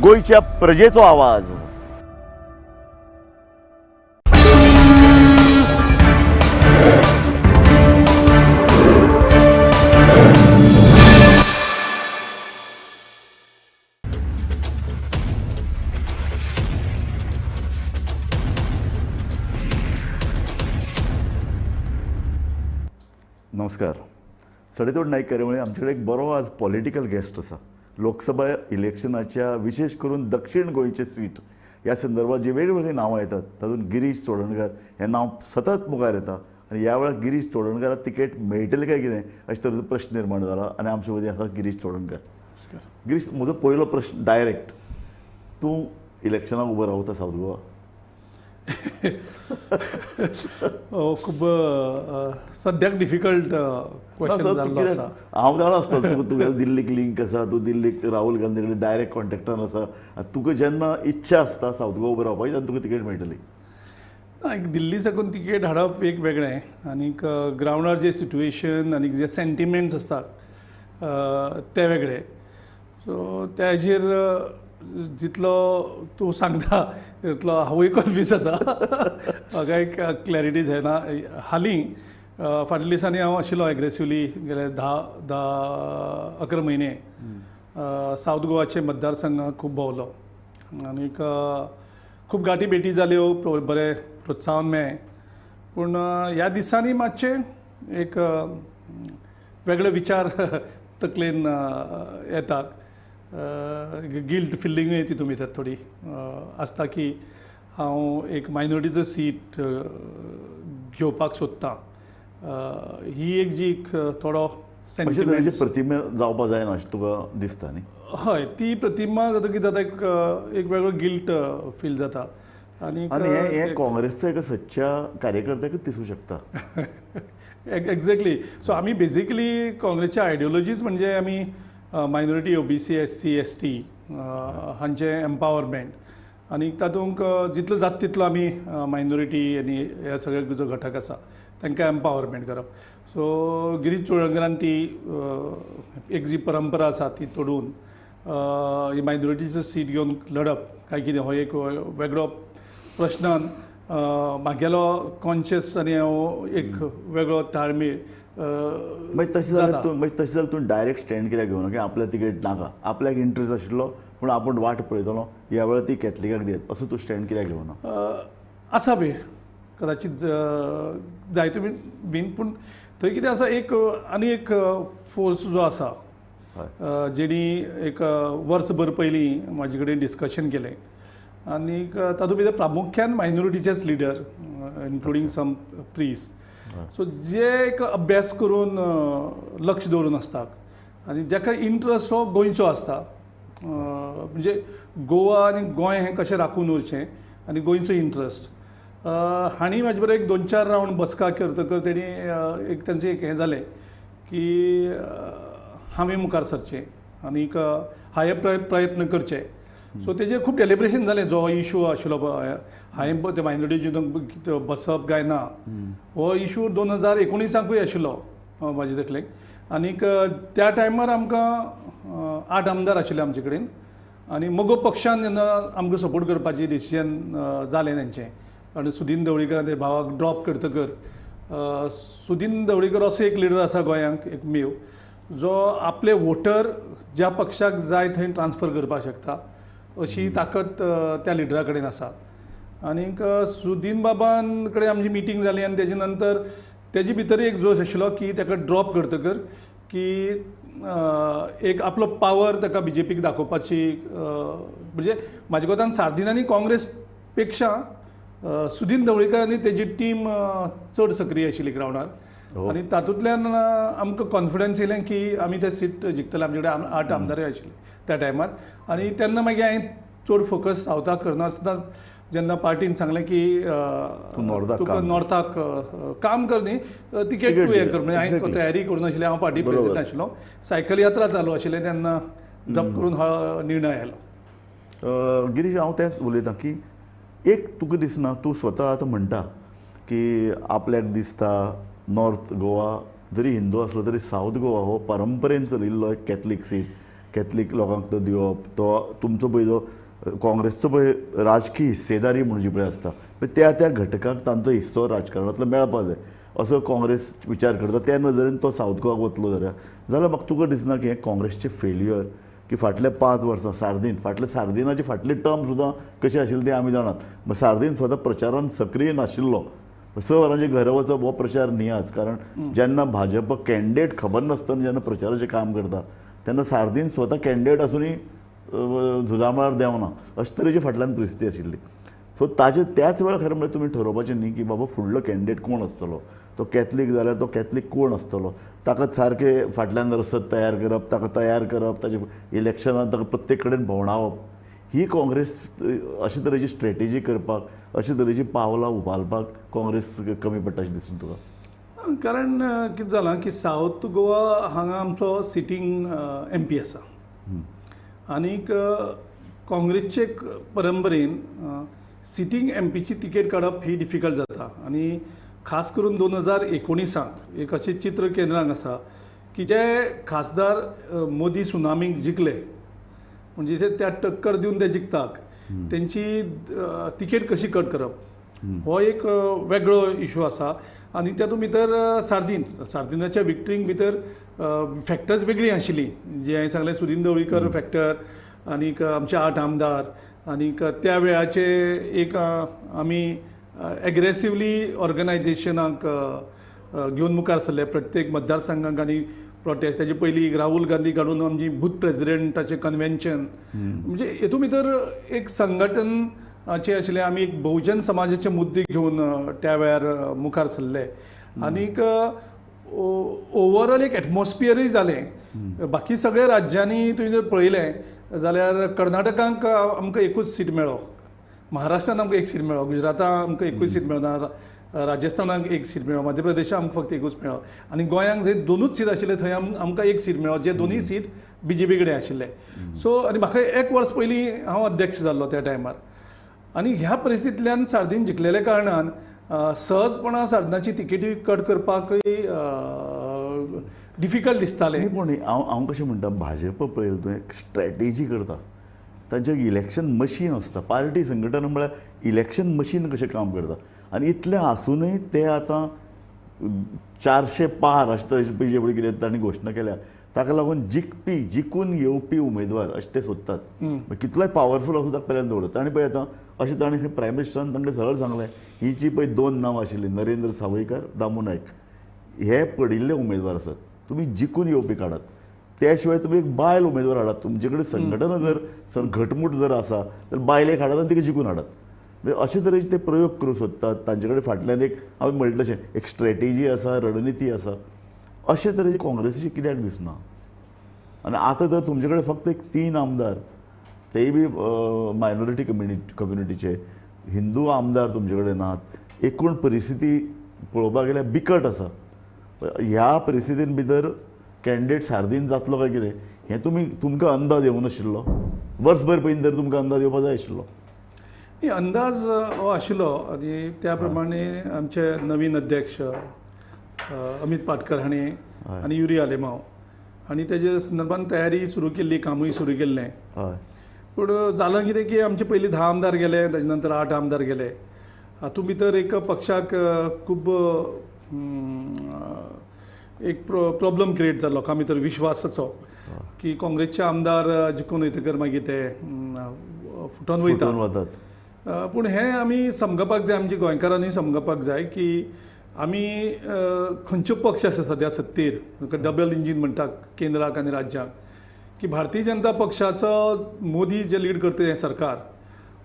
गोंयच्या प्रजेचो आवाज. नमस्कार. सडेतोड नाईक कार्यावळी आमच्याकडे एक बरो आज पॉलिटिकल गेस्ट आसा. लोकसभा इलेक्शनाच्या विशेष करून दक्षिण गोंयचे सीट ह्या संदर्भात जी वेगवेगळीं नांवां येतात तातूंत गिरीश चोडणकर हें नांव सतत मुखार येता आनी ह्या वेळार गिरीश चोडणकाराक तिकेट मेळटली काय कितें अशें तरेचो प्रश्न निर्माण जाला आनी आमचे मदीं आसा गिरीश चोडणकर. गिरीश, म्हजो पयलो प्रश्न डायरेक्ट, तूं इलेक्शनाक उबो रावता सावथ गोवा? खूब सद्याक डिफिकल्ट क्वेश्चन जाल्लो आसा. हांव जाणा आसता तुगेलो दिल्लीक लिंक आसा, तूं दिल्लीक राहुल गांधी कडेन डायरेक्ट कॉन्टेक्टान आसा. तुका जेन्ना इच्छा आसता सावथ गोवा उबो रावपाची तेन्ना तुका तिकेट मेळटली. ना, एक दिल्ली साकून तिकेट हाडप एक वेगळें आनीक ग्रावंडार जे सिट्युएशन आनी जे सेंटिमेंट्स आसतात ते वेगळे. सो त्या हेजेर जितलो तूं सांगता तितलो हांवूय कन्फ्यूज आसा, म्हाका एक क्लॅरिटी जायना. हालीं फाटल्या दिसांनी हांव आशिल्लो एग्रेसिवली गेले 10-11 म्हयने सावथ गोवाचे मतदारसंघाक खूब भोंवलो आनीक खूब गांठी भेटी जाल्यो, बरें प्रोत्साहन मेळ्ळें. पूण ह्या दिसांनी मातशें एक वेगळे विचार तकलेन येतात. गिल्ट फिलिंगूय तितून भितर थोडी आसता की हांव एक मायनॉरिटीचो सीट घेवपाक सोदतां. ही एक जी एक थोडो अशे तरेची सेंटिमेंट्स प्रतिमा जावपा जायना अशें तुका दिसता न्ही? हय, ती प्रतिमा जातकीर जाता एक एक वेगळो गिल्ट फील जाता. आनी आनी हें काँग्रेसच्या एका सच्च्या कार्यकर्त्याकूच दिसूं शकता. एक्झॅक्टली. सो आमी बेजिकली काँग्रेसच्या आयडियोलॉजीज म्हणजे आमी मायनॉरिटी, OBC, SC, ST हांचें एम्पावरमेंट आनी तातूंत जितलो जाता तितलो आमी मायनॉरिटी आनी ह्या सगळे जो घटक आसा तांकां एम्पावरमेंट करप. सो गिरीश चोडणकरान ती एक जी परंपरा आसा ती तोडून ही मायनॉरिटीचो सीट घेवन लढप काय कितें हो एक वेगळो प्रश्नान म्हागेलो कॉन्शियस आनी हांव एक वेगळो ताळमेळ. मागीर तशें जाल्यार तूं मागीर तशें जाल्यार तूं डायरेक्ट स्टँड कित्याक घेवना की आपल्याक तिकेट नाका, आपल्याक इंट्रस्ट आशिल्लो पूण आपूण वाट पळयतलो ह्या वेळार ती कॅथलिकाक दियत असो तूं स्टँड कित्याक घेवना? आसा वेळ कदाचीत जायते बीन, पूण थंय कितें आसा एक आनी एक फोर्स जो आसा जेणी एक वर्सभर पयलीं म्हाजे कडेन डिस्कशन केलें आनीक तातूंत भितर प्रामुख्यान मायनॉरिटीचेच लिडर इन्क्लुडींग सम प्रीस. सो जे एक अभ्यास करून लक्ष दवरून आसतात आनी जाका इंट्रस्ट हो गोंयचो आसता, म्हणजे गोवा आनी गोंय हें कशें राखून उरचें आनी गोंयचो इंट्रस्ट हांणी म्हाजे बरोबर एक 2-4 रावंड बसका करतकर तेणी एक तांचें एक हें जालें की हांवें मुखार सरचें आनीक हांवें प्रयत्न करचे. सो तेजेर खूब डेलिब्रेशन जालें. जो इशू आशिल्लो पळय हांवें ते मायनॉरिटी बसप काय ना हो इशू 2019कूय आशिल्लो म्हाजे तकलेक. आनीक त्या टायमार आमकां 8 आमदार आशिल्ले आमचे कडेन आनी मगो पक्षान जेन्ना आमकां सपोर्ट करपाची डिसिजन जालें तेंचें आनी सुदीन ढवळीकर ते भावाक ड्रॉप करतकर सुदीन ढवळीकर असो एक लिडर आसा गोंयांक एकमेव जो आपले वोटर ज्या पक्षाक जाय थंय ट्रान्सफर करपाक शकता अशी ताकद त्या लिडरा कडेन आसा. आनीक सुदीन बाबान कडेन आमची मिटींग जाली आनी तेजे नंतर तेजे भितर एक जोश आशिल्लो की ताका ड्रॉप करतकर की एक आपलो पावर ताका बीजेपीक दाखोवपाची. म्हणजे म्हाज्या कोतान सार्दिनांनी काँग्रेस पेक्षा सुदीन ढवळीकर आनी तेजी टीम चड सक्रीय आशिल्ली ग्रावंडार आनी तातूंतल्यान आमकां कॉन्फिडन्स येयलें की आमी ते सीट जिखतले. आमचे कडेन 8 आमदारय आशिल्ले त्या टायमार आनी तेन्ना मागीर हांवें चड फोकस सावथाक करनासतना जेन्ना पार्टीन सांगलें की तुका नॉर्थाक काम कर न्ही तिकेट तूं हें कर, म्हणजे हांवें तयारी करूं नाशिल्ली, हांव पार्टी प्रेसिडेंट आशिल्लो, सायकल यात्रा चालू आशिल्लें तेन्ना जप करून हो निर्णय आयलो. गिरीश, हांव तेंच उलयतां की एक तुका दिसना, तूं स्वता आतां म्हणटा की आपल्याक दिसता नॉर्थ गोवा जरी हिंदू आसलो तरी सावथ गोवा हो परंपरेन चलिल्लो एक कॅथलीक सीट. कॅथलीक लोकांक तो दिवप, तो तुमचो पळय जो काँग्रेसचो पळय राजकीय हिस्सेदारी म्हणून जी पळय आसता त्या त्या घटकांक तांचो हिस्सो राजकारणांतलो मेळपाक जाय असो काँग्रेस विचार करता. त्या नदरेन तो सावथ गोवाक वतलो जाल्यार म्हाका तुका दिसना की हें काँग्रेसचें फेल्युअर की फाटल्या 5 वर्सां सार्दीन फाटल्या सार्दिनाची फाटली टर्म सुद्दां कशी आशिल्ली तें आमी जाणात. सार्दीन स्वता प्रचारान सक्रीय नाशिल्लो, 6 वरांचे घरा वचप हो प्रचार न्ही आज, कारण जेन्ना भाजप कॅन्डिडेट खबर नासतना जेन्ना प्रचाराचें काम करता तेन्ना सार्दीन स्वता कॅन्डिडेट आसुनूय झुजा मळार देंवना अशे तरेची फाटल्यान परिस्थिती आशिल्ली. सो ताजे त्याच वेळार खरें म्हळ्यार तुमी ठरोवपाचें न्ही की बाबा फुडलो कॅन्डिडेट कोण आसतलो, तो कॅथलीक जाल्यार तो कॅथलीक कोण आसतलो, ताका सारकें फाटल्यान रसद तयार करप, ताका तयार करप, ताजे इलेक्शनान ताका प्रत्येक कडेन भोंवडावप, ही काँग्रेस अशे तरेची स्ट्रेटेजी करपाक अशे तरेची पावलां उबालपाक काँग्रेस कमी पडटा अशें दिसून तुका? कारण कितें जालां की सावथ गोवा हांगा आमचो सिटींग एमपी आसा आनीक काँग्रेसचे परंपरेन सिटींग एमपीची तिकेट काडप ही डिफिकल्ट जाता आनी खास करून 2019 एक अशें चित्र केंद्रांक आसा की जे खासदार मोदी सुनामीक जिखले म्हणजे ते त्या टक्कर दिवन ते जिखतात तेंची तिकेट कशी कट करप हो एक वेगळो इशू आसा. आनी तातूंत भितर सार्दिनाच्या विक्ट्रींक भितर फॅक्टर्स वेगळीं आशिल्लीं, जे हांवें सांगलें सुदिन ढवळीकर फॅक्टर आनीक आमचे 8 आमदार आनीक त्या वेळाचे एक आमी एग्रेसिवली ऑर्गनायजेशनाक घेवन मुखार सरले प्रत्येक मतदारसंघाक आनी प्रोटेस्ट. ताजे पयलीं राहुल गांधी काडून आमची बूथ प्रेजिडेंटाचें कन्वेन्शन, म्हणजे हेतून भितर एक संघटनाचें आशिल्लें. आमी एक बहुजन समाजाचे मुद्दे घेवन त्या वेळार मुखार सरले आनीक ओवरऑल एक एटमॉस्फियरूय जालें. बाकी सगळ्या राज्यांनी तुवें जर पळयलें जाल्यार कर्नाटकांक आमकां एकूच सीट मेळ्ळो, महाराष्ट्रान आमकां एक सीट मेळ्ळो, गुजराताक आमकां एकूच सीट मेळ्ळो, राजस्थानाक एक सीट मेळ्ळो, मध्य प्रदेशाक आमकां फक्त एकूच मेळ्ळो आनी गोंयांक जंय 2च सीट आशिल्ले थंय आमकां एक सीट मेळ्ळो, जे 2 सीट बीजेपी कडेन आशिल्ले. सो आनी म्हाका एक वर्स पयलीं हांव अध्यक्ष जाल्लो त्या टायमार आनी ह्या परिस्थितींतल्यान सार्दीन जिखलेल्या कारणान सहजपणान सार्दिनाची तिकेटी कट करपाकय डिफिकल्ट दिसतालें. पूण हांव कशें म्हणटा, भाजप पळयलें तुवें एक स्ट्रॅटेजी करता, तांचें इलेक्शन मशीन आसता, पार्टी संघटना म्हळ्यार इलेक्शन मशीन कशें काम करता आनी इतलें आसुनूय ते आतां 400 पार अशें तरेचे पळय कितें तांणी घोशणा केल्या, ताका लागून जिखपी जिखून येवपी उमेदवार अशें ते सोदतात. कितलोय पावरफूल आसूं ताका पेल्यान दवरतात. आनी पळय आतां अशें ताणें प्रायम मिनिस्टरान तांकां सरळ सांगलें, ही जी पळय 2 नांवां आशिल्लीं नरेंद्र सावयकर, दामू नायक, हे पडिल्ले उमेदवार आसात, तुमी जिखून येवपी काडात, त्या शिवाय तुमी एक बायल उमेदवार हाडात, तुमचे कडेन संघटना जर सर घटमूट जर आसा तर बायलेक हाडात आनी तिका जिखून हाडात. म्हणजे अशे तरेचे ते प्रयोग करूंक सोदतात. तांचे कडेन फाटल्यान एक हांवें म्हणलें तशें एक स्ट्रेटेजी आसा, रणनिती आसा. अशे तरेची काँग्रेसीची कित्याक दिसना? आनी आतां तर तुमचे कडेन फक्त एक 3 आमदार, तेय बी मायनॉरिटी कम्युनिटीचे हिंदू आमदार तुमचे कडेन नात. एकूण परिस्थिती पळोवपाक गेल्यार बिकट आसा. ह्या परिस्थितीन भितर कॅन्डिडेट सार्दीन जातलो काय कितें हें तुमी तुमकां अंदाज येवं नाशिल्लो? वर्सभर पयलीं तर तुमकां अंदाज येवपा जाय आशिल्लो. न्ही, अंदाज हो आशिल्लो आनी त्या प्रमाणे आमचे नवीन अध्यक्ष अमित पाटकर हांणी आनी युरी आलेमाव आनी तेजे संदर्भान तयारी सुरू केल्ली, कामूय सुरू केल्लें. पूण जालां कितें की आमचे पयलीं 10 आमदार गेले, ताजे नंतर 8 आमदार गेले. हातूंत भितर एक पक्षाक खूब एक प्रॉब्लम क्रिएट जालो लोकां भितर विश्वासाचो की काँग्रेसचे आमदार जिखून वयतकर मागीर ते फुटोन वयतात. पूण हें आमी समजपाक जाय, आमच्या गोंयकारांनी समजपाक जाय की आमी खंयचो पक्ष आसा सद्या सत्तेर, डबल इंजीन म्हणटा केंद्राक आनी राज्याक, की भारतीय जनता पक्षाचो मोदी जे लीड करता हें सरकार,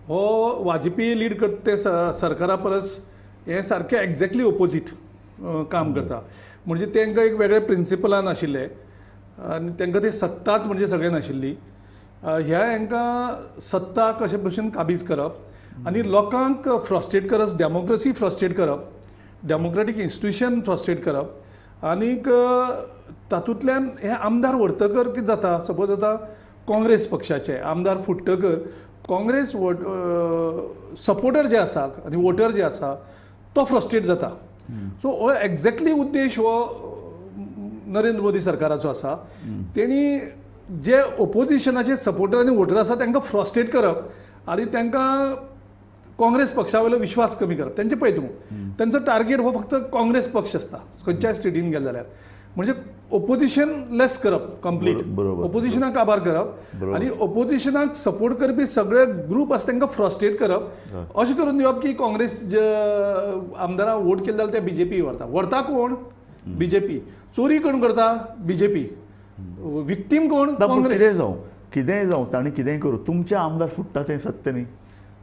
हो वाजपेयी लीड करता ते सरकारा परस हें सारकें एक्झॅक्टली ओपोजीट काम करता. म्हणजे तांकां एक वेगळे प्रिंसिपलान आशिल्ले आनी तांकां ते सत्ताच म्हणजे सगळें नाशिल्ली. ह्या हांकां सत्ता कशे भशेन काबीज करप आनी लोकांक फ्रस्ट्रेट करप, डेमोक्रेसी फ्रस्ट्रेट करप, डेमोक्रेटीक इन्स्टिट्यूशन फ्रस्ट्रेट करप आनीक तातूंतल्यान हे आमदार व्हरतकर कितें जाता, सपोज आतां काँग्रेस पक्षाचे आमदार फुट्टकर काँग्रेस सपोर्टर जे आसा आनी वोटर जे आसा तो फ्रस्ट्रेट जाता. सो हो एक्झॅक्टली उद्देश हो नरेंद्र मोदी सरकाराचो आसा. तेणी जे ओपोजिशनाचे सपोर्टर आनी वोटर आसा तांकां फ्रस्ट्रेट करप आनी तांकां काँग्रेस पक्षा वयलो विश्वास कमी करप. तेंचे पळय तूं तेंचो टार्गेट हो फक्त काँग्रेस पक्ष आसता खंयच्याय स्टेटीन गेले जाल्यार, म्हणजे ओपोजिशन लेस करप कंप्लीट, ओपोजिशनाक काबार करप आनी ओपोजिशनाक सपोर्ट करपी सगळे ग्रूप आसा तांकां फ्रस्ट्रेट करप, अशें करून दिवप की काँग्रेस जे आमदारां वोट केले जाल्यार ते बीजेपी व्हरता. व्हरता कोण? बीजेपी. चोरी कोण करता? बीजेपी. विक्टीम कोण? काँग्रेस. कितेंय जावं, कितेंय जावं, तांणी कितेंय करूं, तुमचे आमदार फुट्टा तें सत्य न्ही.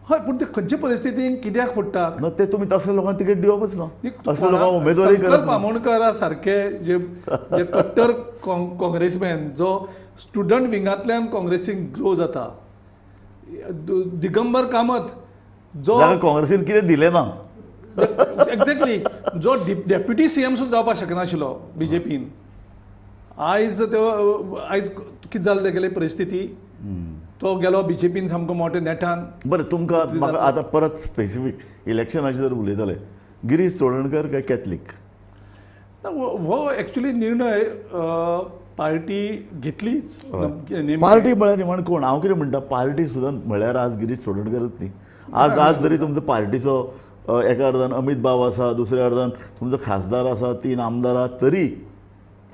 हय, पूण ते खंयचे परिस्थितीन कित्याक फुट्टा ना ते तुमी तसल्या लोकांक तिकेट दिवपच ना, असल्या लोकांक उमेदवारी करप. बामोणकरा सारके जे जे कट्टर काँग्रेसमॅन जो स्टुडंट विंगांतल्यान काँग्रेसीक ग्रो जाता, दिगंबर कामत जो काँग्रेसीन कितें दिलें ना, एक्झॅक्टली, जो डेप्युटी सीएम सुद्दां जावपाक शकनाशिल्लो बीजेपीन, आयज तो आयज कितें जालें तेगेली परिस्थिती, तो गेलो बीजेपीन सामको मोठे नेटान. बरें, तुमकां म्हाका आतां परत स्पेसिफीक इलेक्शनाचेर जर उलयताले, गिरीश चोडणकर काय कॅथलीक? हो एक्चुली निर्णय पार्टी घेतलीच. पार्टी म्हळ्यार निमाण कोण? हांव कितें म्हणटा, पार्टी सुद्दां म्हळ्यार आज गिरीश चोडणकरच न्ही. आज आज जरी तुमचो पार्टीचो एका अर्दान अमीत बाब आसा, दुसऱ्या अर्दान तुमचो खासदार आसा, 3 आमदार आसा, तरी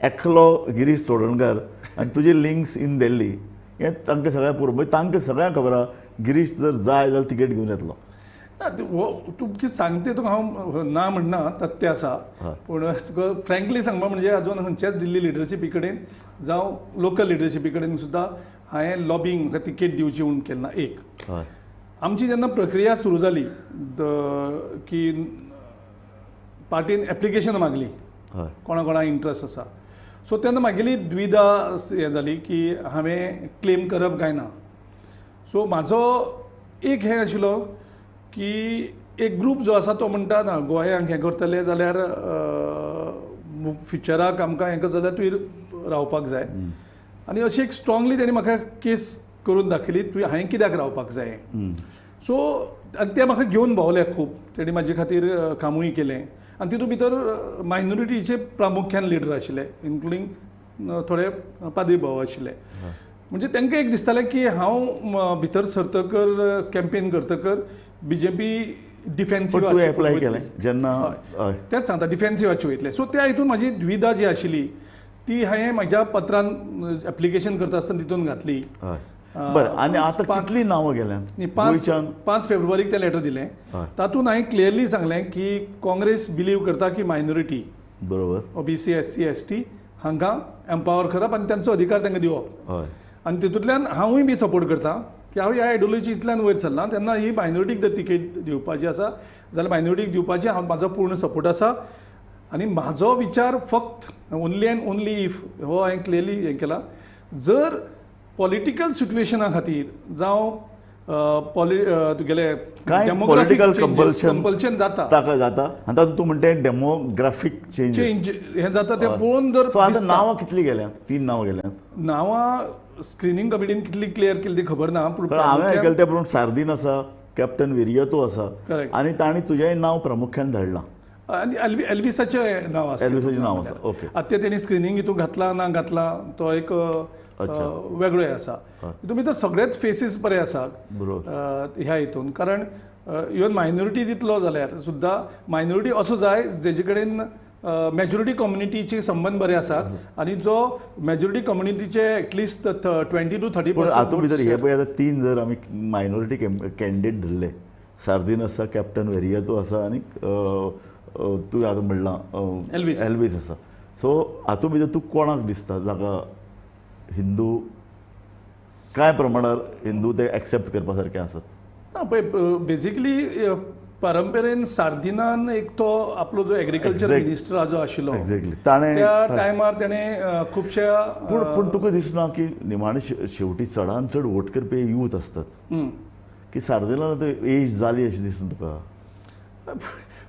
एकलो गिरीश चोडणकर आनी तुजी लिंक्स इन दिल्ली हें तांकां सगळ्यांक पुरो. म्हणजे तांकां सगळ्यांक खबर आसा गिरीश जर जाय जाल्यार तिकेट घेवन येतलो. ना, तूं कितें सांगता तुका हांव ना म्हणना, तथ्य आसा, पूण फ्रेंकली सांगपा म्हणजे अजून खंयच्याच दिल्ली लिडरशिपी कडेन जावं लोकल लिडरशिपी कडेन सुद्दां हांवें लॉबिंग म्हाका तिकेट दिवची म्हूण केलें ना. एक आमची जेन्ना प्रक्रिया सुरू जाली की पार्टीन एप्लिकेशन मागली कोणा कोणा इंट्रस्ट आसा, सो तेन्ना म्हागेली द्विधा हें जाली की हांवें क्लेम करप काय ना. सो म्हाजो एक हें आशिल्लो की एक ग्रूप जो आसा तो म्हणटा ना गोंयांक हें करतले जाल्यार फ्युचराक आमकां हें करतले जाल्यार तुवें रावपाक जाय, आनी अशी एक स्ट्रांगली तेणी म्हाका केस करून दाखयली तुवें हांवें कित्याक रावपाक जाय. सो आनी ते म्हाका घेवन भोंवले खूब, तेणी म्हाजे खातीर कामूय केलें आनी तितूंत भितर मायनॉरिटीचे प्रामुख्यान लिडर आशिल्ले, इन्क्लुडींग थोडे पाद्री भाव आशिल्ले. म्हणजे तांकां एक दिसतालें की हांव भितर सरतकर कॅम्पेन करतकर बीजेपी डिफेन्सिव एप्लाय केलें जेन्ना, तेंच सांगता डिफेन्सिवाची वयतले. सो त्या हितून म्हाजी द्विधा जी आशिल्ली ती हांवें म्हज्या पत्रान एप्लिकेशन करता आसतना तितून घातली. बरें, आनी आतां कितलीं नांवां गेल्यांत? 5 फेब्रुवारीक तें लेटर दिलें, तातूंत हांवें क्लियरली सांगलें की काँग्रेस बिलीव करता की मायनॉरिटी, बरोबर, ओबीसी, एससी, एसटी हांकां एम्पावर करप आनी तांचो अधिकार तांकां दिवप, आनी तितूंतल्यान हांवूय बी सपोर्ट करता की हांव ह्या आयडियोलॉजींतल्यान वयर सरला, तेन्ना ही मायनॉरिटीक जर तिकेट दिवपाची आसा जाल्यार मायनॉरिटीक दिवपाची हांव म्हाजो पूर्ण सपोर्ट आसा. आनी म्हाजो विचार फक्त ओनली एंड ओनली if हो हांवें क्लियरली हें केला, जर पॉलिटिकल सिट्युएशना खातीर जावं तुगेले पॉलिटिकल कंपल्शन जाता ताका जाता, आनी तातूंत तूं म्हणटा डेमोग्राफीक चेंज हें जाता तें पळोवन जर नांवां कितलीं गेल्यांत? 3 नांवां गेल्यांत. नांवां स्क्रिनींग कमिटीन कितली क्लियर केली ती खबर ना, पूण हांवें आयकलें त्या प्रमाण सार्दीन आसा, कॅप्टन विरियतो आसा, आनी तांणी तुजेंय नांव प्रामुख्यान धाडलां. आनी एल्विसाचें नांव आसा, एल्विसाचें नांव आसा. ओके, आतां तें तेणी स्क्रिनींग हितून घातलां ना घातलां तो एक वेगळो आसा. हितून भितर सगळेच फेसीस बरे आसात ह्या हितून, कारण इवन मायनॉरिटी दितलो जाल्यार सुद्दां मायनॉरिटी असो जाय जेजे कडेन मेजॉरिटी कम्युनिटीचे संबंद बरे आसात आनी जो मेजॉरिटी कम्युनिटीचे एटलिस्ट 20 to 30%. हातूंत भितर हे पळय आतां 3 जर आमी मायनॉरिटी कॅन्डिडेट धरले, सार्दीन आसा, कॅप्टन वेरियतो आसा आनी तुवें आतां म्हणलां एल्वीस आसा. सो हातूंत भितर तूं कोणाक दिसता जाका हिंदू कांय प्रमाणार हिंदू ते एक्सेप्ट करपा सारके आसात? ना पळय, बेजिकली परंपरेन सार्दिनान एक तो आपलो जो एग्रीकल्चर मिनिस्टर जो आशिल्लो एक्झॅक्टली ताणें त्या टायमार ताणें खुबश्या, पूण पूण तुका दिसना की निमाणे शेवटी चडान चड वोट करपी यूथ आसतात की सार्दिनान एज जाली अशें दिसना तुका?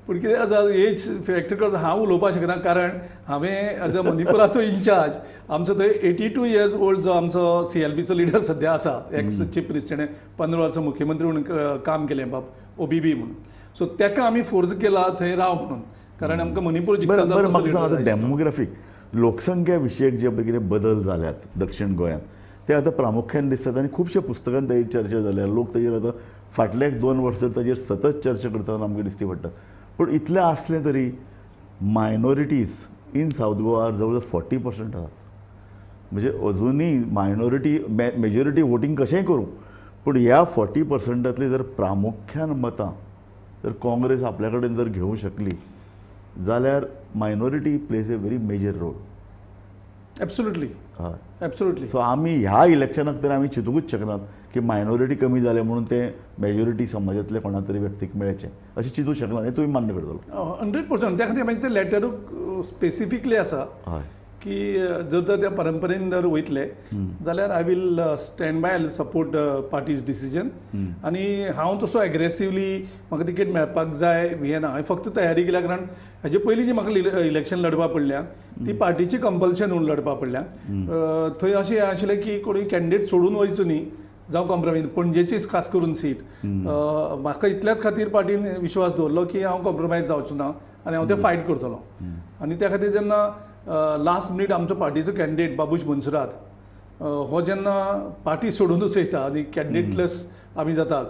पूण कितें आसा एज फॅक्टर करून हांव उलोवपाक शकना, कारण हांवें एज अ मणिपुराचो इन्चार्ज आमचो थंय 82 इयर्स ओल्ड जो आमचो CLPचो लिडर सद्या आसा, एक्स चीफ मिनिस्टर, ताणें 15 वर्सां मुख्यमंत्री म्हणून काम केलें बाब OBB म्हणून, सो ताका आमी फोर्स केला थंय राव म्हणून, कारण आमकां मणिपूर जिखता. बरें, म्हाका सांग आतां डेमोग्राफीक लोकसंख्या विशयक जे कितें बदल जाल्यात दक्षिण गोंयांत ते आतां प्रामुख्यान दिसतात आनी खुबश्या पुस्तकांत ताजी चर्चा जाल्या. लोक ताजेर आतां फाटल्या 1-2 वर्सां ताजेर सतत चर्चा करतना आमकां दिसती पडटा. पूण इतलें आसलें तरी मायनॉरिटीज इन सावथ गोवा जवळ जवळ 40% आहात. म्हणजे अजुनूय मायनॉरिटी मेजॉरिटी वोटींग कशेंय करूं, पूण ह्या 40%तली जर प्रामुख्यान मतां जर काँग्रेस आपल्या कडेन जर घेवंक शकली जाल्यार minority plays a very major role. Absolutely. हय, एब्सोल्युटली. सो आमी ह्या इलेक्शनाक तर आमी चिंतूंकच शकनात की मायनॉरिटी कमी जाले म्हणून ते मेजॉरिटी समाजांतल्या कोणा तरी व्यक्तीक मेळचें अशें चिंतूंक शकना, हें तुमी मान्य करतलो. 100%. त्या खातीर मागीर ते लॅटरूक स्पेसिफिकली आसा की जर तर त्या परंपरेन जर वयतले जाल्यार I will stand by, I will support party's decision. आनी हांव तसो एग्रेसिवली म्हाका तिकेट मेळपाक जाय हें ना, हांवें फक्त तयारी केल्या. कारण हाजे पयलीं जी म्हाका इलेक्शन लढपा पडल्या ती पार्टीची कंपल्शन म्हणून लढपा पडल्या. थंय अशें आशिल्लें की कोणूय कॅन्डिडेट सोडून वयचो न्ही, जावं कॉम्प्रोमायज. पणजेचीच खास करून सीट म्हाका इतल्याच खातीर पार्टीन विश्वास दवरलो की हांव कॉम्प्रोमायज जावचो ना आनी हांव तें फायट करतलो. आनी त्या खातीर जेन्ना लास्ट मिनीट आमचो पार्टीचो कॅन्डिडेट बाबूश मोन्सेरात हो जेन्ना पार्टी सोडूनच वयता आनी कॅन्डिडेटलेस आमी जातात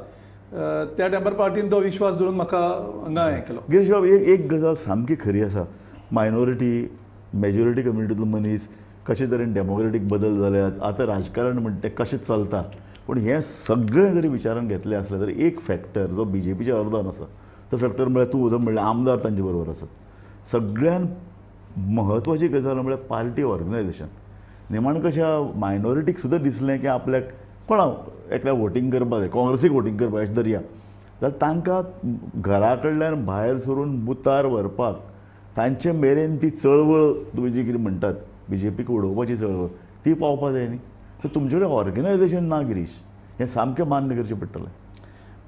त्या टायमार पार्टीन तो विश्वास दवरून म्हाका हांगा हें केलो. गिरीश बाब, एक गजाल सामकी खरी आसा, मायनॉरिटी मेजॉरिटी कम्युनिटींतलो मनीस कशे तरेन डेमोक्रेटीक बदल जाल्यात, आतां राजकारण म्हणटा तें कशें चलता. पूण हें सगळें जरी विचारान घेतलें आसलें तरी एक फॅक्टर जो बी जे पीच्या अर्दान आसा तो फॅक्टर म्हळ्यार तूं उदक म्हणल्यार आमदार तांचे बरोबर आसात. सगळ्यान म्हत्वाची गजाल म्हळ्यार पार्टी ऑर्गनायझेशन. निमाण कशें मायनॉरिटीक सुद्दां दिसलें की आपल्याक कोणा एकल्या वोटींग करपाक जाय, काँग्रेसीक वोटींग करपाक अशें धरया, जाल्यार तांकां घरा कडल्यान भायर सरून बुथार व्हरपाक तांचे मेरेन ती चळवळ तुमी जी कितें म्हणटात बी जे पीक उडोवपाची चळवळ ती पावपा जाय न्ही. सो तुमचे कडेन ऑर्गनायझेशन ना गिरीश, हें सामकें मान्य करचें पडटलें.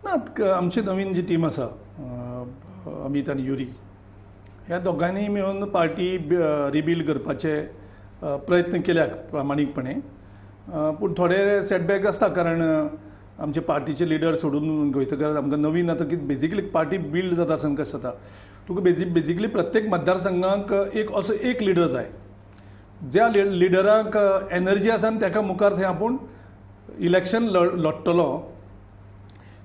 ना, आमची नवीन जी टीम आसा अमीत आनी युरी ह्या दोगांनी मेळून पार्टी रिबिल्ड करपाचे प्रयत्न केल्यात प्रामाणीकपणे. पूण थोडे सेटबॅक आसता, कारण आमचे पार्टीचे लिडर सोडून वयतकर आमकां नवीन आतां कितें बेजिकली पार्टी बिल्ड जाता आसतना कशें जाता, तुका बेजिकली प्रत्येक मतदारसंघाक एक असो एक लिडर जाय ज्या लिडराक एनर्जी आसा आनी ताका मुखार थंय आपूण इलेक्शन लडटलो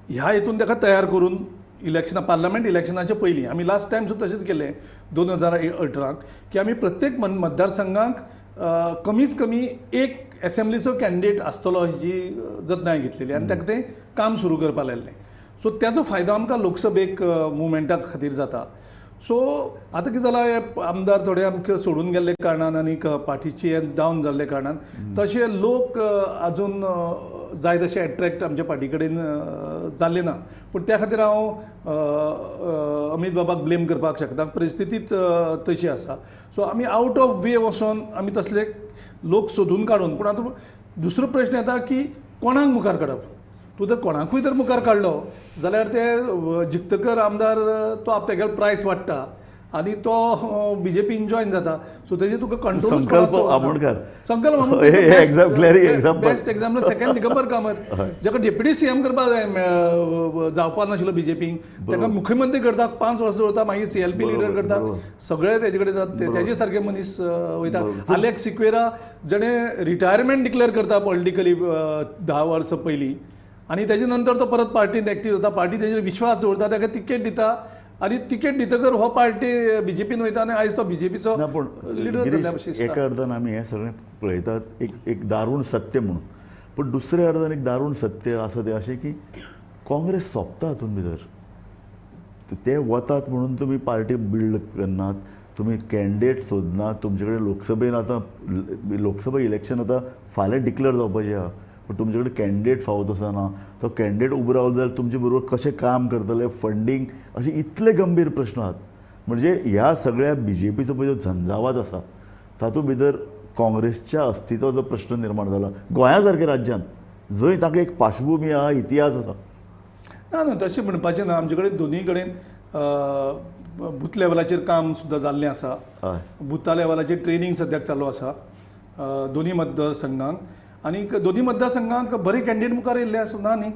ह्या हितून ताका तयार करून इलेक्शना पार्लमेंट इलेक्शनाच्या पयलीं आमी लास्ट टायम सुद्दां तशेंच केलें 2018 की आमी प्रत्येक मतदारसंघाक कमीच कमी एक एसेंब्लीचो कॅन्डिडेट आसतलो हेजी जतनाय घेतलेली आनी ताका तें काम सुरू करपाक लायलें. सो ताचो फायदो आमकां लोकसभेक मुवमेंटा खातीर जाता. सो आतां कितें जालां, हे आमदार थोडे आमकां सोडून गेल्ले कारणान आनी पार्टीची डावन जाल्ले कारणान तशे लोक आजून जाय तशे एट्रेक्ट आमच्या पार्टी कडेन जाल्ले ना. पूण त्या खातीर हांव अमीत बाबाक ब्लेम करपाक शकता, परिस्थितीच तशी आसा. सो आमी आवट ऑफ वे वचोन आमी तसले लोक सोदून काडून, पूण आतां दुसरो प्रश्न येता की कोणाक मुखार काडप. तूं जर कोणाकूय जर मुखार काडलो जाल्यार ते जिखतकर आमदार तो तेगेलो प्रायस वाडटा आनी तो बी जे पीन जॉयन जाता. सो तेजेर तुका control. Sankalp Amonkar, Sankalp best example second Digambar Kamat, जाका डेप्युटी सी एम करपाक जाय जावपाक नाशिल्लो बी जे पीन, ताका मुख्यमंत्री करता, 5 वर्सां दवरता, मागीर सी एल पी लिडर करता, सगळे तेजे कडेन जाता, तेजे सारके मनीस वयता. आलेक्स सिक्वेरा जेणे रिटायरमेंट डिक्लेअर करता पॉलिटिकली 10 वर्सां पयलीं आनी तेजे नंतर तो परत पार्टीन एक्टीव जाता, पार्टी तेजेर विश्वास दवरता, ताका तिकेट दिता आनी तिकेट दितकर हो पार्टी बी जे पीन वयता आनी आयज तो बी जे पीचो लिडर जाल्ल्या भशेन दिसता. एका अर्थान आमी हें सगळें पळयतात एक दारूण सत्य म्हणून, पूण दुसऱ्या अर्थान एक दारूण सत्य आसा तें अशें की काँग्रेस सोंपता हातूंत भितर. ते वतात म्हणून तुमी पार्टी बिल्ड करनात, तुमी कॅन्डिडेट सोदनात, तुमचे कडेन लोकसभेन आतां लोकसभा इलेक्शन आतां फाल्यां डिक्लेअर जावपाचें आहा, पूण तुमचे कडेन कॅन्डिडेट फावो तसो ना, तो कॅन्डिडेट उबो रावलो जाल्यार तुमचे बरोबर कशें काम करतले, फंडींग, अशे इतले गंभीर प्रश्न आहात. म्हणजे ह्या सगळ्या बी जे पीचो पळय जो झंझावात आसा तातूंत भितर काँग्रेसच्या अस्तित्वाचो प्रश्न निर्माण जाला गोंया सारक्या राज्यान, जंय ताका एक पार्श्वभुमी आहा, इतिहास आसा. ना ना तशें म्हणपाचें ना, आमचे कडेन दोनूय कडेन बूथ लेवलाचेर काम सुद्दां जाल्लें आसा, बुथा लेवलाचेर ट्रेनींग सद्याक चालू आसा दोनूय मतदारसंघांक, आनी दोनूय मतदारसंघांक बरे कॅन्डिडेट मुखार येयल्ले आसा ना न्ही.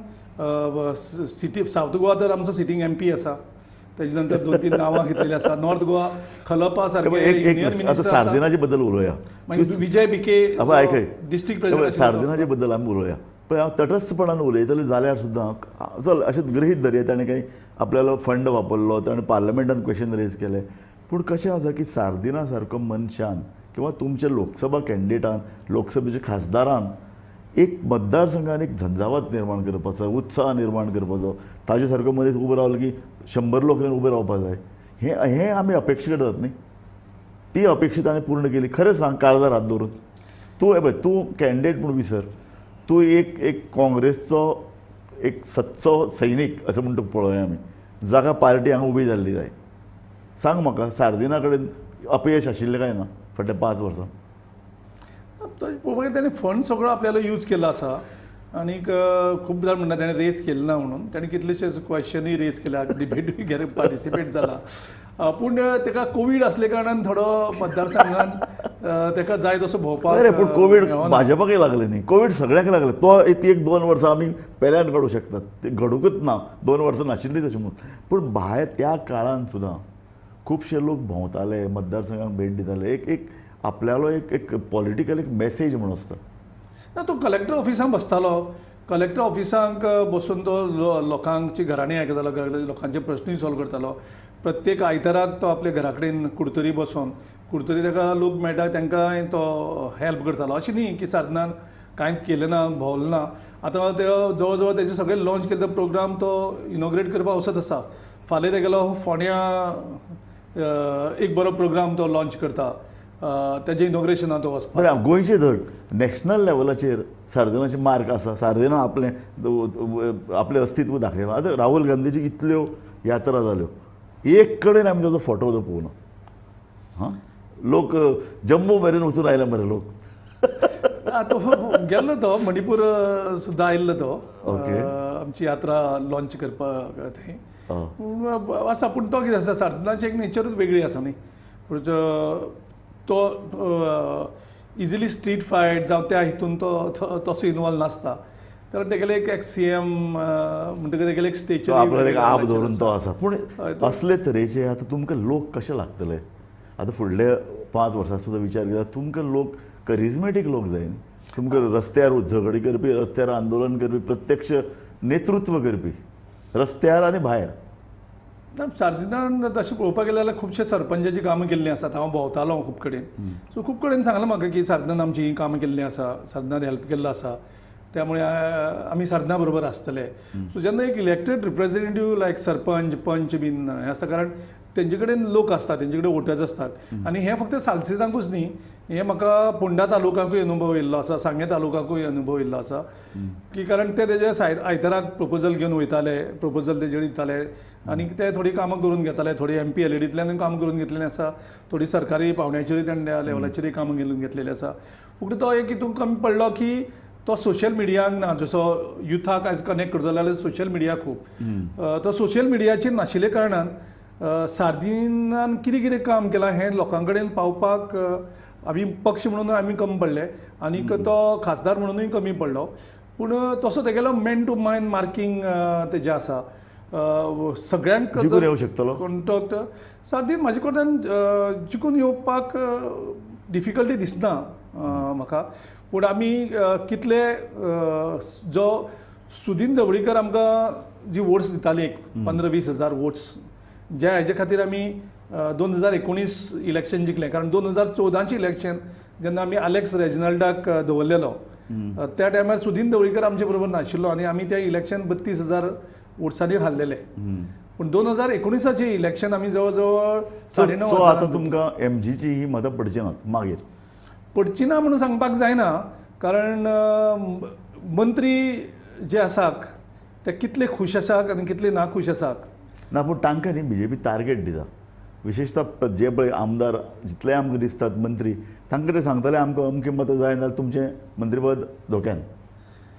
सिटी सावथ गोवा तर आमचो सिटींग एम पी आसा, तेजे नंतर 2-3 नांवां घेतलेली आसा. नॉर्थ गोवा खलपा सारखे, आतां सार्दिनाचे बद्दल उलोवया, मागीर विजय भिके डिस्ट्रिक्ट प्रेसिडेंट, सार्दिनाचे बद्दल आमी उलोवया. पण हांव तटस्थपणान उलयतलें जाल्यार सुद्दां चल अशेंच गृहीत धरया ताणें काही आपल्यालो फंड वापरलो, ताणें पार्लमेंटान क्वेश्चन रेज केलें. पूण कशें आसा की सार्दिना सारको मनशान किंवा तुमच्या लोकसभा कॅन्डिडेटान, लोकसभेच्या खासदारान एक मतदारसंघान एक झंझावात निर्माण करपाचो, उत्साह निर्माण करपाचो, ताजे सारको मनीस उबो रावलो की 100 लोक उबे रावपाक जाय, हें हें आमी अपेक्षा करतात न्ही. ती अपेक्षा ताणें पूर्ण केली. खरें सांग, काळजार हात दवरून तूं हे पळय, तूं कॅन्डिडेट म्हूण विसर, तूं एक एक काँग्रेसचो एक सच्चो सैनीक अशें म्हूण तुका पळोवया आमी, जाका पार्टी हांगा उबी जाल्ली जाय. सांग म्हाका, सार्दिना कडेन अपयश आशिल्लें काय ना फाटल्या 5 वर्सां? पळोवपाक गेल्यार ताणें फंड सगळो आपल्याला यूज केलो आसा आनीक खूब जाण म्हणटा ताणें रेज केलें ना म्हणून. ताणें कितलेशेच क्वेश्चनूय रेज केल्या, डिबेटूय पार्टिसिपेट जाला. पूण ताका कोवीड आसले कारणान थोडो मतदारसंघान ताका जाय तसो भोंवपाक. अरे पूण कोवीड भाजपाकय लागलें न्ही, कोवीड सगळ्यांक लागलें. तो 1-2 वर्सां आमी पेल्यान काडूं शकतात, ते घडूंकच ना, 2 वर्सां नाशिल्लीं तशें म्हणून. पूण भायर त्या काळान सुद्दां खुबशे लोक भोंवताले, मतदारसंघाक भेट दिताले. एक एक आपल्यालो एक एक पॉलिटिकल एक मॅसेज म्हणून आसता. ना, तो कलेक्टर ऑफिसांत बसतालो, कलेक्टर ऑफिसांक बसून तो लोकांची घराणीं आयकतालो, लोकांचे प्रश्नूय सॉल्व करतालो. प्रत्येक आयताराक तो आपल्या घरा कडेन कुडतरी बसून, कुडतरी ताका लोक मेळटा तांकां तो हेल्प करतालो. अशें न्ही की सार्दिनान कांयच केलें ना, भोंवलें ना. आतां ते जवळ जवळ तेजे सगळे लॉन्च केल्ले प्रोग्राम तो इनॉग्रेट करपाक वचत आसा. फाल्यां तेगेलो फोंड्या एक बरो प्रोग्राम तो लॉन्च करता, तेजें इनॉग्रेशनाक तो वचपाक. बरें, गोंयचे धड नॅशनल लेवलाचेर सार्दिनाचे मार्क आसा, सार्दिनान आपलें आपलें अस्तित्व दाखयलां. आतां राहुल गांधीची इतल्यो यात्रा जाल्यो, एक कडेन आमी ताजो फोटो सुद्दां पळोवना. हां, लोक जम्मू मेरेन वचून आयले मरे लोक. तो गेल्लो, तो मणिपूर सुद्दां आयिल्लो तो आमची यात्रा लॉन्च करपाक थंय आसा. पूण तो कितें आसा, सार्दिनाची एक नेचरूच वेगळी आसा न्ही. पूण तो इजिली स्ट्रीट फायट जावं त्या हितून तो तसो इनवॉल्व नासता, कारण तेगेले एक एक्स सी एम म्हणटकच तेगेले एक स्टेचर आपल्याक आप धरून तो आसा. पूण असले तरेचे आतां तुमकां लोक कशे लागतले? आतां फुडले 5 वर्सां सुद्दां विचार केल्यार तुमकां लोक करिज्मेटीक लोक जाय न्ही, तुमकां रस्त्यार झगडी करपी, रस्त्यार आंदोलन करपी, प्रत्यक्ष नेतृत्व करपी, रस्त्यार आनी भायर. ना, सार्दिनान तशें पळोवपाक गेलें जाल्यार खुबशे सरपंचाची कामां केल्लीं आसात. हांव भोंवतालो खूब कडेन, सो खूब कडेन सांगलां म्हाका की सार्दिनान आमची हीं कामां केल्लीं आसा, सार्दिनान हेल्प केल्लो आसा, त्यामुळे आमी सार्दिना बरोबर आसतले. सो जेन्ना एक इलेक्टेड रिप्रेझेंटेटीव लायक सरपंच पंच बीन हें आसता, कारण तेंचे कडेन लोक आसता, तेंचे कडेन वोटर्स आसतात. आनी हें फक्त सालसेतांकूच न्ही, हें म्हाका पोंडा तालुकाकूय अनुभव येयल्लो आसा, सांगें तालुकाकूय अनुभव येयल्लो आसा की कारण ते तेजे आयताराक प्रपोजल घेवन वयताले, प्रपोजल तेजेर दिताले आनी ते थोडीं कामां करून घेताले. थोडीं एम पी एल ई डींतल्यान कामां करून घेतलेलीं आसा, थोडीं सरकारी पावंड्याचेरूय त्या लेवलाचेरूय कामां घेवन घेतलेलीं आसा. फक्त तो एक हितून कमी पडलो की तो सोशल मिडियाक ना, जसो युथाक आयज कनेक्ट करतलो जाल्यार सोशल मिडिया खूब, तो सोशल मिडियाचेर नाशिल्ले कारणान सार्दिनान कितें कितें काम केलां हें लोकां कडेन पावपाक आमी पक्ष म्हणून आमी कमी पडले आनीक तो खासदार म्हणूनय कमी पडलो. पूण तसो तेगेलो मॅन टू मॅन मार्कींग तेजें आसा, सगळ्यांक जिखून येवं शकतलो कॉन्टॅक्ट. सार्दीन म्हाजे कडल्यान जिखून येवपाक डिफिकल्टी दिसना म्हाका. पूण आमी कितले जो सुदीन ढवळीकर आमकां जी वोट्स दिताली एक 15-20 हजार वोट्स, ज्या हेजे खातीर आमी 2019 इलेक्शन जिखलें. कारण 2014 इलेक्शन जेन्ना आमी आलेक्स रेजिनाल्डाक दवरलेलो त्या टायमार सुदीन ढवळीकर आमचे बरोबर नाशिल्लो आनी आमी त्या इलेक्शन 32,000 वोट्सांनी हारलेले. पूण 2019 इलेक्शन आमी जवळ जवळ 9,500. आतां तुमकां एमजीची ही मतां पडची नात, मागीर पडची ना म्हणून सांगपाक जायना, कारण मंत्री जे आसात ते कितले खूश आसात आनी कितले ना खूश आसात ना. पूण तांकां न्ही बीजेपी टार्गेट दिता, विशेषतः जे पळय आमदार जितले आमकां दिसतात मंत्री, तांकां ते सांगतले आमकां अमकें मतां जाय नाजाल्यार तुमचें मंत्रीपद धोक्यान.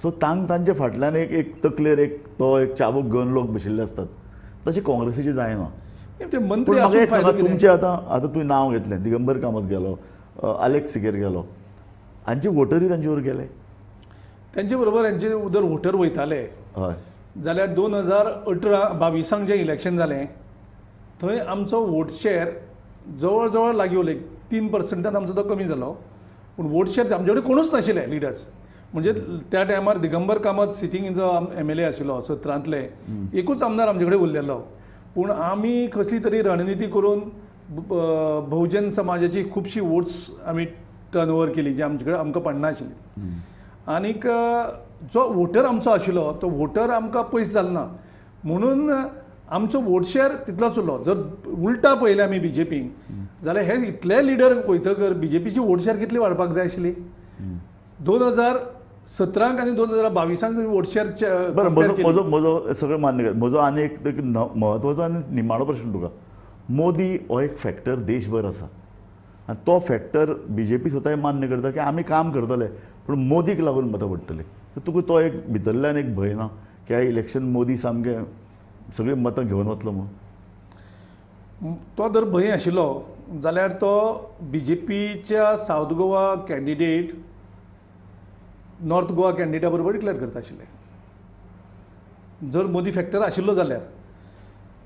सो तांचे फाटल्यान एक एक तकलेर एक तो एक चाबूक घेवन लोक बशिल्ले आसतात. तशें काँग्रेसीचें जायना. मंत्री म्हाका एक सांगा, तुमचें आतां आतां तुवें नांव घेतलें, दिगंबर कामत गेलो, आलेक्स सिकेर गेलो, हांचे वोटरूय तांचे बरोबर गेले, तांचे बरोबर हांचे जर वोटर वयताले हय जाल्यार 2018-22 जें इलेक्शन जालें थंय आमचो वोट शेअर जवळ जवळ लागीं उरले, 3% आमचो तो कमी जालो, पूण वोट शेअर आमचे कडेन कोणूच नाशिल्ले लिडर्स. म्हणजे त्या टायमार दिगंबर कामत सिटींग जो MLA आशिल्लो 17तले, एकूच आमदार आमचे कडेन उरलेलो. पूण आमी कसली तरी रणनिती करून बहुजन समाजाची खुबशी वोट्स आमी टर्न ओवर केली जी आमचे कडेन आमकां पडनाशिल्ली. आनीक जो वोटर आमचो आशिल्लो तो वोटर आमकां पयस जालो ना, म्हणून आमचो वोट शेअर तितलोच उरलो. जर उल्टा पळयलें आमी बीजेपीक जाल्यार हे इतले लिडर वयतकर बीजेपीची वोट शेअर कितली वाडपाक जाय आशिल्ली 2017 आनी 2022 वोट शेअर. बरें, म्हजो म्हजो सगळें मान्य कर. म्हजो आनी एक म्हत्वाचो आनी निमाणो प्रश्न तुका, मोदी हो एक फॅक्टर देशभर आसा आनी तो फॅक्टर बीजेपी स्वताय मान्य करता की आमी काम करतले, पूण मोदीक लागून मतां पडटलीं. तुका तो एक भितरल्यान एक भंय ना की ह्या इलेक्शन मोदी सामकें सगळीं मतां घेवन वतलो म्हणून? तो जर भंय आशिल्लो जाल्यार तो बीजेपीच्या south Goa candidate north Goa कॅन्डिडेटा बरोबर डिक्लेअर करता आशिल्ले. जर मोदी फॅक्टर आशिल्लो जाल्यार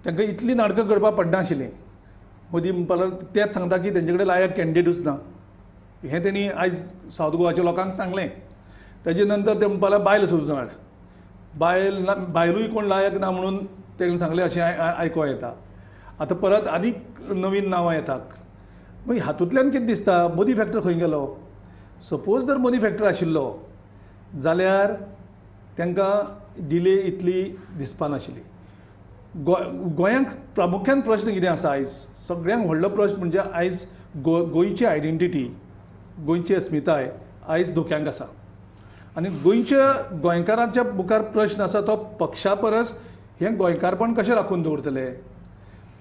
तांकां इतलीं नाटकां करपाक पडनाशिल्लीं. मोदी म्हणपाक तेच सांगता की तेंचे कडेन लायक कॅन्डिडेटूच ना, हें तेणी आयज सावथ गोवाच्या लोकांक सांगलें. ताजे नंतर ते म्हणपाक लागले बायल सोदून हाड, बायल ना, बायलूय कोण लायक ना म्हणून तेणी सांगलें अशें आयको येता. आतां परत आनीक नवीन नांवां येतात. मागीर हातूंतल्यान कितें दिसता, मोदी फॅक्टर खंय गेलो? सपोज जर मोदी फॅक्टर आशिल्लो जाल्यार तांकां डिले इतली दिसपा नाशिल्ली. गोंयांक प्रामुख्यान प्रश्न कितें आसा आयज, सगळ्यांक व्हडलो प्रश्न म्हणजे आयज गोंयची आयडेंटिटी, गोंयची अस्मिताय आयज धोक्यांक आसा. आनी गोंयच्या गोंयकारांच्या मुखार प्रश्न आसा तो पक्षा परस हें गोंयकारपण कशें राखून दवरतले.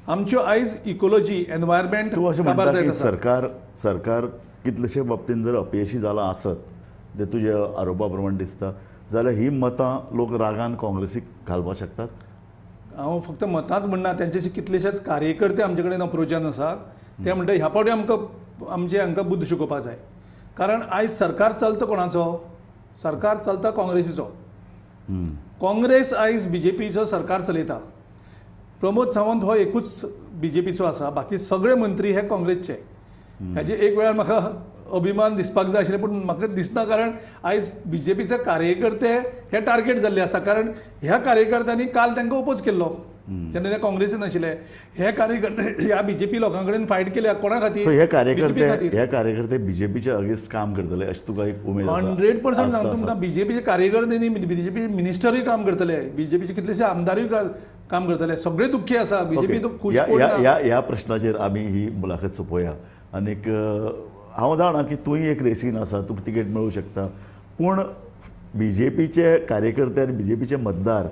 आमच्यो आयज इकोलॉजी, एनवायरमेंट. तूं अशें म्हणटा की सरकार सरकार कितलेशे बाबतीन जर अपयशी जालां आसत जे तुज्या आरोपा प्रमाण दिसता जाल्यार ही मतां लोक रागान काँग्रेसीक घालपाक शकतात? हांव फक्त मतांच म्हणना, तेंच्याशी कितलेशेच कार्यकर्ते आमचे कडेन अप्रोचान आसात, ते म्हणटा ह्या फावटी आमकां आमचे हांकां बुद्द शिकोवपाक जाय. कारण आयज सरकार चलता कोणाचो? सरकार चलता काँग्रेसीचो. काँग्रेस आयज बीजेपीचो सरकार चलयता. प्रमोद सावंत हो एकूच बीजेपीचो आसा, बाकी सगळे मंत्री हे काँग्रेसचे. हाजे एक वेळार म्हाका अभिमान दिसपाक जाय आशिल्लें, पूण म्हाका दिसना, कारण आयज बीजेपीचे कार्यकर्ते हे टार्गेट जाल्ले आसा. कारण ह्या कार्यकर्त्यांनी काल तांकां ओपोज केल्लो जेन्ना ते काँग्रेसीन आशिल्ले. हे कार्यकर्ते ह्या बीजेपी लोकां कडेन फायट केल्या. कोणा खातीर? हे कार्यकर्ते, हे कार्यकर्ते बीजेपीच्या अगेन्स्ट काम करतले अशें तुका एक उमेद? 100% सांगता तुमकां, बीजेपीचे कार्यकर्ते न्ही, बीजेपी मिनिस्टरूय काम करतले, बीजेपीचे कितलेशे आमदारूय काम करतले. सगळे दुख्खी आसा बीजेपी, तो खूश. ह्या प्रश्नाचेर आमी ही मुलाखत सोंपोया. आनीक हांव जाणा की तूंय एक रेसीन आसा, तुका तिकेट मेळूं शकता, पूण बीजेपीचे कार्यकर्ते आनी बीजेपीचे मतदार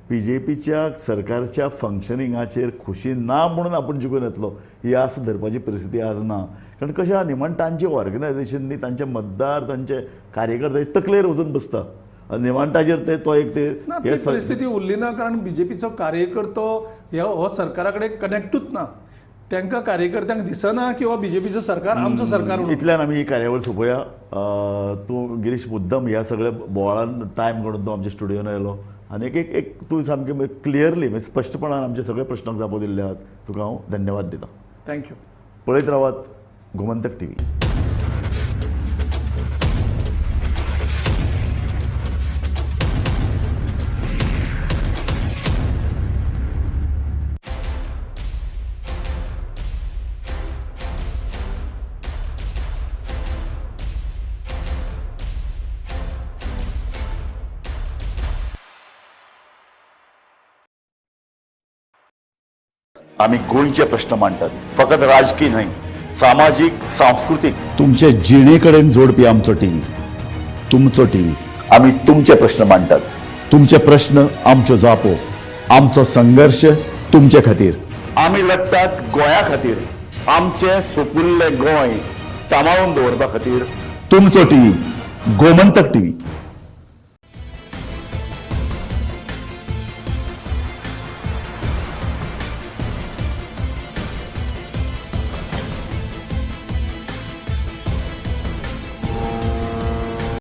बीजेपीच्या सरकारच्या फंक्शनिंगाचेर खुशी ना म्हणून आपूण जिखून येतलो ही आस धरपाची परिस्थिती आज ना. कारण कशें आहा न्ही म्हण तांचे ऑर्गनायझेशन न्ही, तांचे मतदार, तांचे कार्यकर्ते तकलेर वचून बसता आनी निमाण ताजेर ते तो एक ते परिस्थिती उरली ना. कारण बीजेपीचो कार्यकर्तो हो सरकारा कडेन कनेक्टूच ना, तांकां कार्यकर्त्यांक दिसना की हो बीजेपीचो सरकार आमचो सरकार. इतल्यान आमी ही कार्यावळ सोंपोया. तूं गिरीश मुद्दम ह्या सगळ्या बोवाळान टायम काडून तूं आमच्या स्टुडियोन आयलो आनी एक एक तूं सामकें क्लियरली म्हणजे स्पश्टपणान आमच्या सगळ्या प्रश्नांक जापो दिल्ले आहात. तुका हांव धन्यवाद दिता. Thank you. पळयत रावात गोमंतक टीव्ही. आमी गोंयचे प्रश्न मांडटात, फकत राजकीय न्हय, सामाजीक, सांस्कृतीक, तुमचे जिणे कडेन जोडपी आमचो टीव्ही, तुमचो टीव्ही. आमी तुमचे प्रश्न मांडटात, तुमचे प्रश्न आमच्यो जापो, आमचो संघर्श तुमचे खातीर. आमी लढटात गोंया खातीर, आमचें सुपुल्लें गोंय सांबाळून दवरपा खातीर. तुमचो टीव्ही, गोमंतक टीव्ही.